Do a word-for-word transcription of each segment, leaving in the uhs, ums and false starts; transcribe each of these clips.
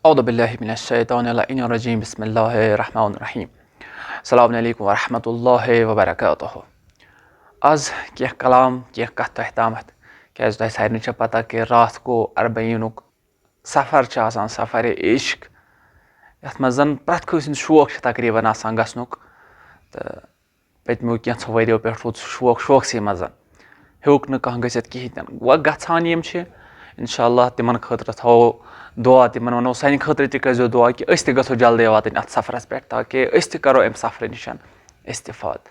اعوذ باللہ من الشیطان اللعین الرجیم، بسم اللہ الرحمن الرحیم۔ السلام علیکم ورحمۃ اللہ وبرکاتہ۔ آز کینٛہہ کلام، کینٛہہ کتھ تۄہہِ تامتھ، کیازِ تۄہہِ سارنٕے چھےٚ پتہ کہِ راتھ گوٚو اربعینُک سفر چھُ آسان، سفر عشق، یتھ منٛز زن پرٛٮ۪تھ کٲنٛسہِ ہُنٛد شوق چھُ تقریباً آسان گژھنُک۔ تہٕ پٔتمیو کینٛژھو ؤریو پٮ۪ٹھ روٗد سُہ شوق شوقسٕے منٛز۔ ہیوٚک نہٕ کانٛہہ گٔژھِتھ کِہیٖنۍ تہِ نہٕ۔ وۄنۍ گژھان یِم چھِ، اِنشاء اللہ تِمَن خٲطرٕ تھاوو دُعا، تِمَن وَنو سانہِ خٲطرٕ تہِ کٔرۍزیو دُعا کہِ أسۍ تہِ گژھو جلدی واتٕنۍ اَتھ سفرَس پٮ۪ٹھ، تاکہِ أسۍ تہِ کَرو اَمہِ سفرٕ نِش استفاد۔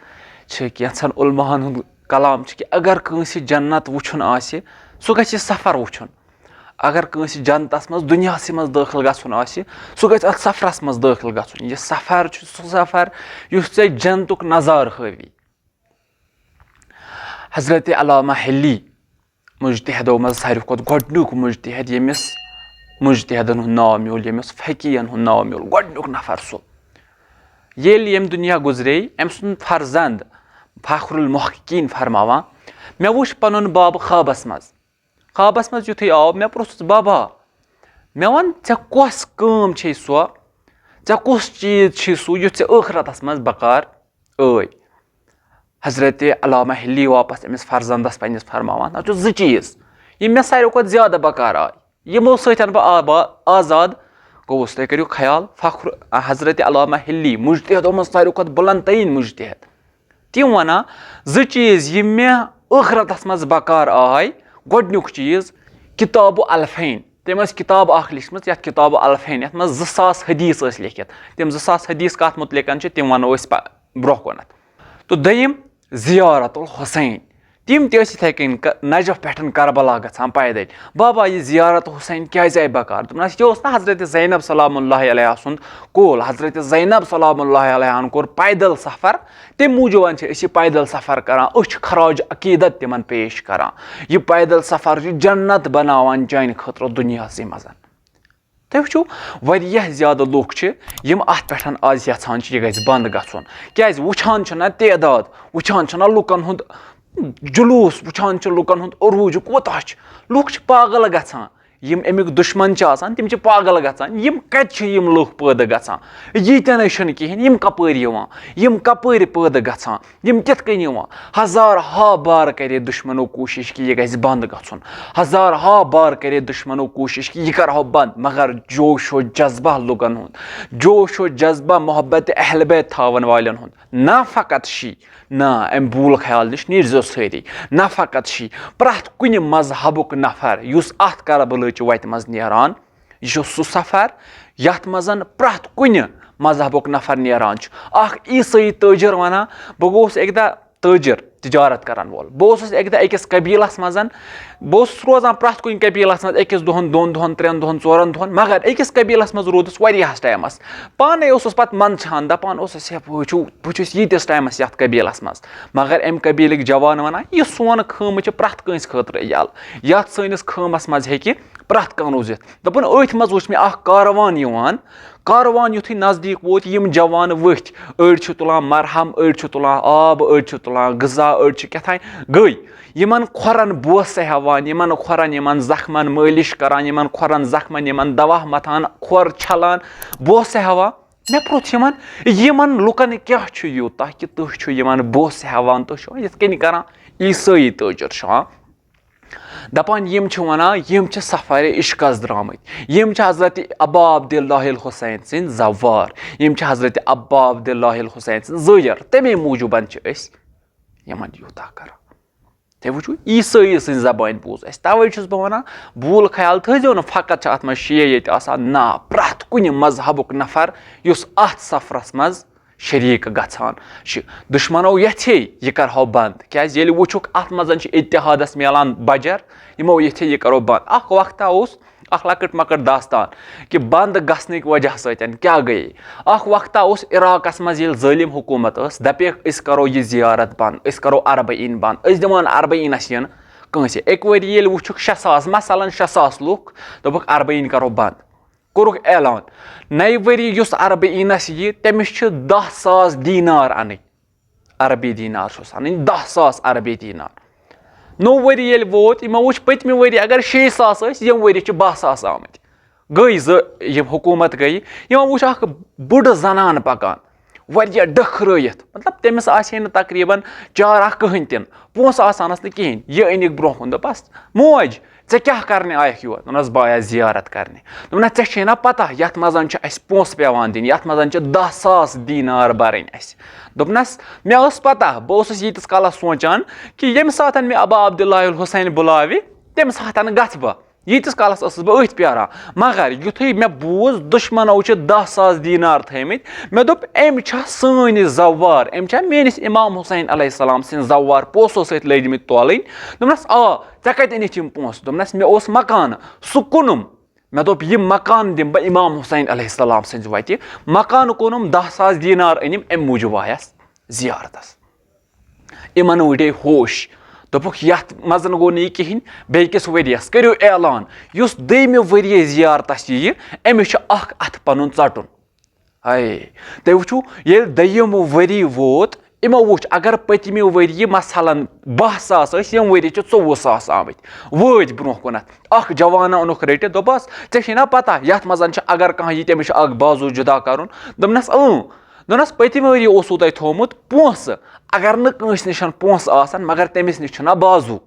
چھِ کینٛژھن علماہَن ہُنٛد کلام چھُ کہِ اگر کٲنٛسہِ جنت وٕچھُن آسہِ، سُہ گژھِ یہِ سفر وٕچھُن۔ اگر کٲنٛسہِ جنتس منٛز، دُنیاہسٕے منٛز دٲخل گژھُن آسہِ، سُہ گژھِ اتھ سفرس منٛز دٲخل گژھُن۔ یہِ سفر چھُ سُہ سفر یُس ژےٚ جنتُک نظارٕ ہٲوی۔ حضرت علامہ حلی، مجتہدو منٛز ساروی کھۄتہٕ گۄڈنیُک مجتہد، ییٚمِس مجتہدن ہُنٛد ناو میوٗل، ییٚمِس فقیٖہن ہُنٛد ناو میوٗل، گۄڈنیُک نفر سُہ۔ ییٚلہِ ییٚمہِ دُنیا گُزرے، أمۍ سُنٛد فرزند فخر المحققین فرماوان، مےٚ وُچھ پنُن باب خوابس منٛز۔ خوابس منٛز یُتھُے آو، مےٚ پرٛژھُس، بابا، مےٚ وَن، ژےٚ کۄس کٲم چھے سۄ، ژےٚ کُس چیٖز چھُے سُہ یُتھ ژےٚ ٲخرتس منٛز بکار ٲے؟ حضرت علامہ حلی واپس أمِس فرزندس پننِس فرماوان، تَتھ چھُ زٕ چیٖز یِم مےٚ ساروی کھۄتہٕ زیادٕ بکار آے، یِمو سۭتۍ بہٕ آبا-، آزاد گوٚوُس۔ تُہۍ کٔرِو خیال، فخر حضرت علامہ حلی، مجتہدو منٛز ساروی کھۄتہٕ بلند ترین مجتہد۔ تِم وَنان، زٕ چیٖز یِم مےٚ ٲخرتس منٛز بکار آے، گۄڈنیُک چیٖز، کتاب الفین۔ تٔمۍ ٲس کتاب اکھ لیٖچھمٕژ، یتھ کتاب الفین، یتھ منٛز زٕ ساس حدیث ٲسۍ لیکھِتھ۔ تِم زٕ ساس حدیث کتھ متعلقن چھِ، تِم ونو أسۍ پہ-، برونٛہہ کُنتھ۔ تہٕ دوٚیِم، زیارت الحسین۔ تِم تہِ ٲسۍ یِتھَے کٔنۍ ک-، نجف پٮ۪ٹھ کربلا گژھان پیدل۔ بابا، یہِ زیارت حسین کیٛازِ آیہِ بکار؟ دوٚپنَس، یہِ اوس نہ حضرت زینب سلام اللہ علیہ سُنٛد کول؟ حضرت زینب سلام اللہ علیہ ہن کوٚر پیدل سفر، تَمہِ موٗجوٗب چھِ أسۍ یہِ پیدل سفر کران، أسۍ چھِ خراج عقیدت تِمن پیش کران۔ یہِ پیدل سفر چھُ جنت بناوان چانہِ خٲطرٕ دُنیاہسٕے منٛز۔ تُہۍ وٕچھِو، واریاہ زیادٕ لُکھ چھِ، یِم اَتھ پٮ۪ٹھ آز یَژھان چھِ، یہِ گژھِ بنٛد گژھُن۔ کیٛازِ؟ وٕچھان چھِنہ تعداد، وٕچھان چھِنہ لُکَن ہُنٛد جلوٗس، وٕچھان چھِ لُکَن ہُنٛد عروٗج کوٗتاہ چھُ۔ لُکھ چھِ پاگل گژھان۔ یِم اَمیُک دُشمن چھِ آسان، تِم چھِ پاگل گژھان۔ یِم کَتہِ چھِ یِم لُکھ پٲدٕ گژھان؟ ییٖتٮ۪ن نَے چھُنہٕ کِہیٖنۍ۔ یِم کَپٲرۍ یِوان؟ یِم کَپٲرۍ پٲدٕ گژھان؟ یِم کِتھ کٔنۍ یِوان؟ ہزار ہا بار کرے دُشمنو کوٗشِش کہِ یہِ گژھِ بنٛد گژھُن۔ ہزار ہا بار کرے دُشمنو کوٗشِش کہِ یہِ کرہو بنٛد، مگر جوش و جذبہ لُکن ہُنٛد، جوش و جذبہ محبت اہل بیت تھاون والٮ۪ن ہُنٛد، نہ فقط شی، نہ، امہِ بوٗل خیال نِش نیٖرزیو سٲری۔ نہ فقط شی، پرٛٮ۪تھ کُنہِ مذہبُک نفر یُس اتھ کربلہٕچہِ وتہِ منٛز نیران، یہِ چھُ سُہ سفر یتھ منٛز پرٛٮ۪تھ کُنہِ مذہبُک نفر نیران چھُ۔ اکھ عیسٲیی تٲجر ونان، بہٕ گوٚوُس اکہِ دۄہ تٲجر، تجارت کرن وول۔ بہٕ اوسُس اکہِ دۄہ أکِس قبیلس منٛز، بہٕ اوسُس روزان پرٛٮ۪تھ کُنہِ قبیلس منٛز أکِس دۄہن، دۄن دۄہن، ترٛٮ۪ن دۄہن، ژورن دۄہن، مگر أکِس قبیلس منٛز روٗدُس واریاہس ٹایمس۔ پانے اوسُس پتہٕ منٛدچھان، دپان اوسُس، ہے، بہٕ چھُ-، بہٕ چھُس ییٖتِس ٹایمس یتھ قبیلس منٛز۔ مگر امہِ قبیلٕکۍ جوان ونان، یہِ سون خٲمہٕ چھُ پرٛٮ۪تھ کٲنٛسہِ خٲطرٕ یَلہٕ، یتھ سٲنِس خٲمس منٛز ہیٚکہِ پرٛٮ۪تھ کانٛہہ روٗزِتھ۔ دوٚپُن، أتھۍ منٛز وُچھ مےٚ اکھ کاروان یِوان۔ کاروان یُتھُے نزدیٖک ووت، یِم جوان ؤتھۍ، أڑۍ چھِ تُلان مرہم، أڑۍ چھِ تُلان آب، أڑۍ چھِ تُلان غذا، أڑۍ چھِ کیٛاہ تام گٔے۔ یِمن کھۄرن بوسہٕ ہٮ۪وان، یِمن کھۄرن، یِمن زخمن مٲلِش کران، یِمن کھۄرن زخمن، یِمن دوا متھان، کھۄر چھلان، بوسہٕ ہٮ۪وان۔ مےٚ پرُژھ یِمن، یِمن لُکن کیٛاہ چھُ یوٗتاہ کہِ تُہۍ چھِو یِمن بوسہٕ ہٮ۪وان، تُہۍ چھِو یِتھ کٔنۍ کران؟ عیسٲیی تٲجر چھُ، ہاں۔ دپان، یِم چھِ ونان، یِم چھِ سفرِ عشقس درامٕتۍ، یِم چھِ حضرت ابا عبداللہ الحسین سٕنٛدۍ زوار، یِم چھِ حضرت ابا عبداللہ الحسین سٕنٛدۍ زٲیَر، تمے موٗجوٗبن چھِ أسۍ یِمن یوٗتاہ کران۔ تُہۍ وٕچھِو، عیسٲیی سٕنٛزِ زبٲنۍ بوٗز اَسہِ، توے چھُس بہٕ ونان، بوٗل خیال تھٲیزیو نہٕ فقط چھِ اتھ منٛز شیعہ ییٚتہِ آسان، نہ، پرٛٮ۪تھ کُنہِ مذہبُک نفر یُس اتھ سفرس منٛز شریٖک گژھان چھِ۔ دُشمنو یژھے یہِ کرہو بنٛد، کیازِ ییٚلہِ وٕچھُکھ اتھ منٛز چھِ اتحادس میلان بجر، یِمو یژھے یہِ کرو بنٛد۔ اکھ وقتا اوس اکھ لۄکٕٹ مۄکٕٹ داستان کہِ بنٛد گژھنٕکۍ وجہ سۭتۍ کیٛاہ گٔیے۔ اکھ وقتا اوس عراقس منٛز، ییٚلہِ ظٲلم حکوٗمت ٲس، دپیکھ، أسۍ کرو یہِ زیارت بنٛد، أسۍ کرو اربعین بنٛد، أسۍ دِوان اربعینس یِنہٕ کٲنٛسہِ۔ اکہِ ؤری ییٚلہِ وٕچھُکھ شےٚ ساس، مثلاً شےٚ ساس لُکھ، دوٚپُکھ، اربعین کرو بنٛد۔ کوٚرُکھ اعلان، نَیہِ ؤری یُس اربعینس یی، تٔمِس چھِ دَہ ساس دینار اَنٕنۍ۔ عربی دینار چھُس اَنٕنۍ، دَہ ساس عربی دینار۔ نوٚو ؤری ییٚلہِ ووت، یِمو وٕچھ پٔتمہِ ؤری اگر شیٚیہِ ساس ٲسۍ، ییٚمہِ ؤری چھِ باہ ساس آمٕتۍ۔ گٔے زٕ، یِم حکوٗمت گٔیہِ، یِمو وٕچھ اکھ بٕڑٕ زنان پکان، واریاہ ڈٔکھرٲیِتھ، مطلب، تٔمِس آسہِ ہے نہٕ تقریباً چارہ کٕہٕنۍ تہِ نہٕ، پونٛسہٕ آسانس نہٕ کِہیٖنۍ۔ یہِ أنِکھ برونٛہہ کُن، دوٚپس، "موج، ژےٚ کیٛاہ کرنہِ آیکھ یور؟" دوٚپنس، "بہٕ آیس زیارت کرنہِ۔" دوٚپنس، "ژےٚ چھے نا پتہ، یتھ منٛز چھِ اَسہِ پونٛسہٕ پٮ۪وان دِنۍ، یتھ منٛز چھِ دَہ ساس دینار برٕنۍ اَسہِ؟" دوٚپنس، "مےٚ ٲس پتہ، بہٕ اوسُس ییٖتِس کالس سونٛچان کہِ ییٚمہِ ساتن مےٚ ابا عبداللہ الحسین بُلاوِ، تَمہِ ساتن گژھٕ بہٕ۔ ییٖتِس کالس ٲسٕس بہٕ أتھۍ پیاران، مگر یُتھُے مےٚ بوٗز دُشمنو چھِ دَہ ساس دینار تھٲومٕتۍ، مےٚ دوٚپ، أمۍ چھا سٲنۍ یہِ زوار، أمۍ چھا میٲنِس امام حسین علیہ السلام سٕنٛدۍ زوار پونٛسو سۭتۍ لٔجمٕتۍ تولٕنۍ؟" دوٚپنس، "آ، ژےٚ کتہِ أنِتھ یِم پونٛسہٕ؟" دوٚپنس، "مےٚ اوس مکانہٕ، سُہ کٕنُم، مےٚ دوٚپ، یہِ مکان دِمہٕ بہٕ امام حسین علیہ السلام سٕنٛزِ وتہِ۔" مکانہٕ کٕنُم، دَہ ساس دینار أنِم، امہِ موٗجوٗب آیس زیارتس۔ یِمن وٕڈے ہوش۔ دوٚپُکھ، "یَتھ منٛز نہٕ گوٚو نہٕ یہِ کِہیٖنۍ، بیٚیہِ کِس ؤریَس کٔرِو اعلان، یُس دوٚیمہِ ؤریہِ زیارتَس یِیہِ، أمِس چھُ اَکھ اَتھٕ پَنُن ژَٹُن۔" ہاے، تُہۍ وٕچھِو، ییٚلہِ دوٚیِم ؤری ووت، یِمو وٕچھ، اگر پٔتمہِ ؤریہِ مثلاً باہ ساس ٲسۍ، ییٚمہِ ؤریہِ چھِ ژوٚوُہ ساس آمٕتۍ، وٲتۍ برونٛہہ کُنَتھ۔ اَکھ جوانا اوٚنُکھ رٔٹِتھ، دوٚپہَس، "ژےٚ چھے نا پَتہ، یَتھ منٛز چھِ، اگر کانٛہہ یی، تٔمِس چھُ اَکھ بازوٗ جُدا کَرُن؟" دوٚپنَس، "اۭں۔" دوٚپنَس، "پٔتمہِ ؤری اوسوُ تۄہہِ تھوٚومُت پونٛسہٕ، اگر نہٕ کٲنٛسہِ نِش پونٛسہٕ آسَن، مگر تٔمِس نِش چھُنہ بازوٗ،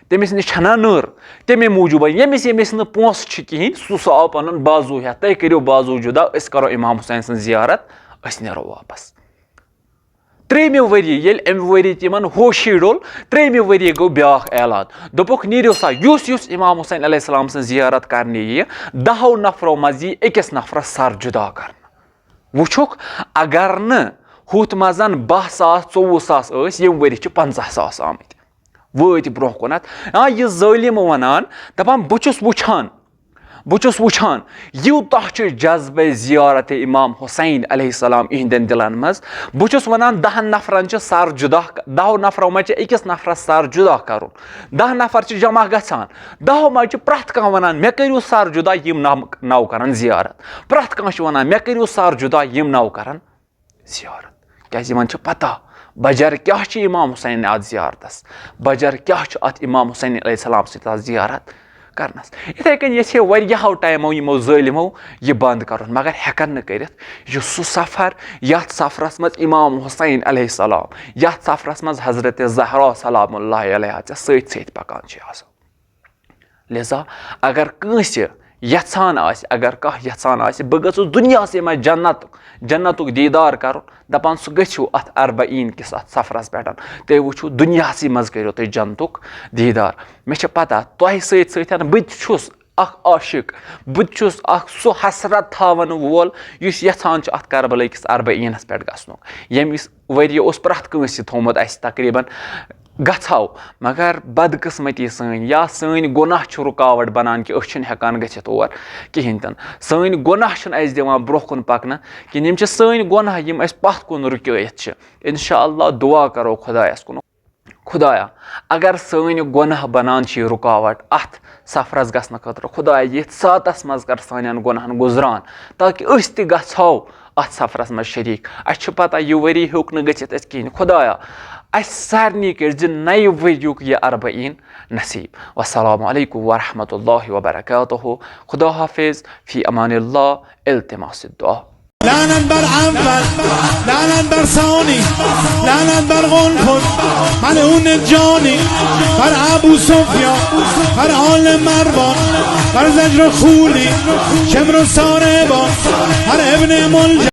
تٔمِس نِش چھَنہ نٔر، تَمے موٗجوٗبَن ییٚمِس ییٚمِس نہٕ پونٛسہٕ چھِ کِہیٖنۍ، سُہ سُہ آو پَنُن بازوٗ ہٮ۪تھ، تُہۍ کٔرِو بازوٗ جُدا، أسۍ کَرو اِمام حُسین سٕنٛز زیارت، أسۍ نیرو واپَس۔" ترٛیٚیِمہِ ؤری ییٚلہِ اَمہِ ؤری تِمَن ہوشی ڈوٚل، ترٛیٚیِمہِ ؤری گوٚو بیٛاکھ اعلان، دوٚپُکھ، "نیٖرِو سا، یُس یُس اِمام حُسین علیہ السلام سٕنٛز زیارت کَرنہِ یِیہِ، دَہَو نفرو منٛز یی أکِس نفرَس سر جُدا کَرنہٕ۔" وٕچھُکھ، اگر نہٕ ہُتھ منٛز باہ ساس، ژوٚوُہ ساس ٲسۍ، ییٚمہِ ؤری چھِ پنٛژاہ ساس آمٕتۍ۔ وٲتۍ برونٛہہ کُنَتھ۔ آ، یہِ ظٲلِم وَنان، دَپان، "بہٕ چھُس وٕچھان، بہٕ چھُس وٕچھان، یوٗتاہ چھُ جذبَے زیارت امام حسین علیہ السلام یِہِنٛدٮ۪ن دِلَن منٛز۔ بہٕ چھُس وَنان، دَہَن نفرَن چھِ سر جُدا، دَہَو نفرو منٛز چھِ أکِس نفرَس سر جُدا کَرُن۔ دَہ نفر چھِ جمع گژھان، دَہَو منٛز چھِ پرٛٮ۪تھ کانٛہہ وَنان، 'مےٚ کٔرِو سر جُدا، یِم نم-، نَو کَرَن زیارت۔' پرٛٮ۪تھ کانٛہہ چھُ وَنان، 'مےٚ کٔرِو سر جُدا، یِم نَو کَرَن زیارت۔'" کیٛازِ یِمَن چھِ پَتہ، بَجَر کیٛاہ چھِ امام حسین اَتھ زیارتَس، بَجَر کیٛاہ چھُ اَتھ امام حسین علیہ السلام سۭتۍ اَتھ زیارت کَرنَس۔ یِتھَے کٔنۍ ییٚژھے واریاہو ٹایمو یِمو ظٲلمو یہِ بنٛد کَرُن، مگر ہٮ۪کَن نہٕ کٔرِتھ۔ یُس سُہ سفر، یَتھ سفرَس منٛز امام حسین علیہ السلام، یَتھ سفرَس منٛز حضرت زہرا سلام اللہ علیہا ژےٚ سۭتۍ سۭتۍ پَکان چھِ آسان۔ لہذا اگر کٲنٛسہِ یژھان آسہِ، اگر کانٛہہ یژھان آسہِ، "بہٕ گٔژھٕس دُنیاہسٕے منٛز جنت، جنتُک دیٖدار کرُن"، دپان سُہ گٔژھِو اتھ اربعین کِس اتھ سفرس پٮ۪ٹھ۔ تُہۍ وٕچھِو، دُنیاہسٕے منٛز کٔرِو تُہۍ جنتُک دیٖدار۔ مےٚ چھِ پتہ، تۄہہِ سۭتۍ سۭتۍ بہٕ تہِ چھُس اکھ عاشق، بہٕ تہِ چھُس اکھ سُہ حسرت تھاون وول، یُس یژھان چھُ اتھ کربلہٕ کِس اربعینس پٮ۪ٹھ گژھنُک۔ ییٚمہِ وِزِ ؤرۍ یہِ اوس پرٛٮ۪تھ کٲنٛسہِ تھوٚومُت اَسہِ تقریٖباً گژھو، مگر بدقٕسمتی سٲنۍ یا سٲنۍ گۄناہ چھِ رُکاوٹ بنان کہِ أسۍ چھِنہٕ ہٮ۪کان گٔژھِتھ اور کِہیٖنۍ تہِ نہٕ۔ سٲنۍ گۄناہ چھِنہٕ اَسہِ دِوان برٛونٛہہ کُن پکنہٕ کِہیٖنۍ۔ یِم چھِ سٲنۍ گۄناہ، یِم اَسہِ پتھ کُن رُکٲیِتھ چھِ۔ انشاءاللہ دُعا کرو خۄدایَس کُن، "خۄدایا، اگر سٲنۍ گۄناہ بنان چھِ یہِ رُکاوٹ اَتھ سفرس گژھنہٕ خٲطرٕ، خۄدایا، ییٚتھۍ ساتس منٛز کر سانٮ۪ن گۄناہن گُزران، تاکہِ أسۍ تہِ گژھو اتھ سفرس منٛز شریٖک۔ اَسہِ چھِ پتہ، یہِ ؤری ہیوٚک نہٕ گٔژھِتھ اَسہِ کِہیٖنۍ۔ خۄدایا، اَسہِ سارنٕے کٔرۍ زِ نَیہِ ؤریُک یہِ اربعین نصیٖب۔" والسلام علیکم ورحمۃ اللہ وبرکاتہ۔ خدا حافظ، فی امان اللہ، التماس الدعا۔ لعنت بر اول، لعنت بر ثانی، لعنت بر قنفذ، ملعون جانی، بر ابو سفیان، بر آل مروان، بر زجر و خولی، شمر و ساربان، بر ابن ملجم۔